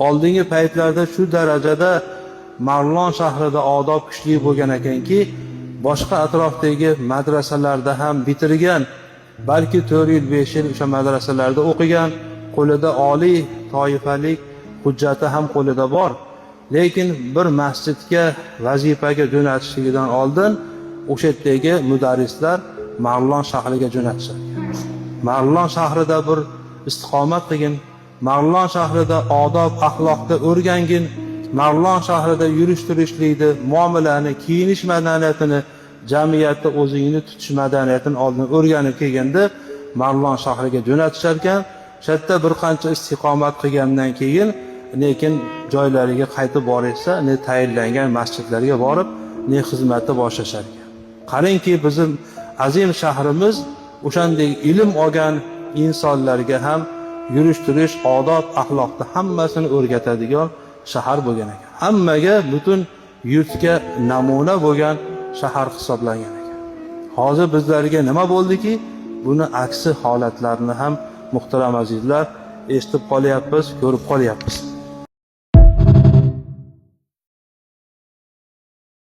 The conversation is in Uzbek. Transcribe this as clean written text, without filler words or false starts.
Oldingi paytlarda shu darajada Marlon shahrida odob kuchli bo'lgan ekanki, boshqa atrofdagi madrasalarda ham bitirgan, balki 4 yil, 5 yil o'sha madrasalarda o'qigan, qo'lida oliy toifalik hujjati ham qo'lida bor. Lekin bir masjidga vazifaga jo'natishligidan oldin o'sha yerdagi mudarrislar Marlon shahriga jo'natishar. Marlon shahrida bir istiqomat qilgin, Marlon shahrida odob axloqni o'rgangin, Marlon shahrida yurish turishlikni, muomalani, kiyinish madaniyatini, jamiyatda o'zingni tutish madaniyatini oldin o'rganib kelganda Marlon shahriga jo'natishar ekan. O'sha yerda bir qancha istiqomat qilgandan keyin lekin joylariga qaytib borishsa, ne tayinlangan masjidlarga borib, ne xizmatni boshlashar ekan. Qarangki, bizim azim shahrimiz o'shanday ilm olgan insonlarga ham yurish turish, odob axloqni hammasini o'rgatadigan shahar bo'lgan ekan. Hammaga, butun yurtga namuna bo'lgan shahar hisoblangan ekan. Hozir bizlarga nima bo'ldiki, buni aksi holatlarni ham, muhtaram azizlar, eshitib qolyapmiz, ko'rib qolyapmiz.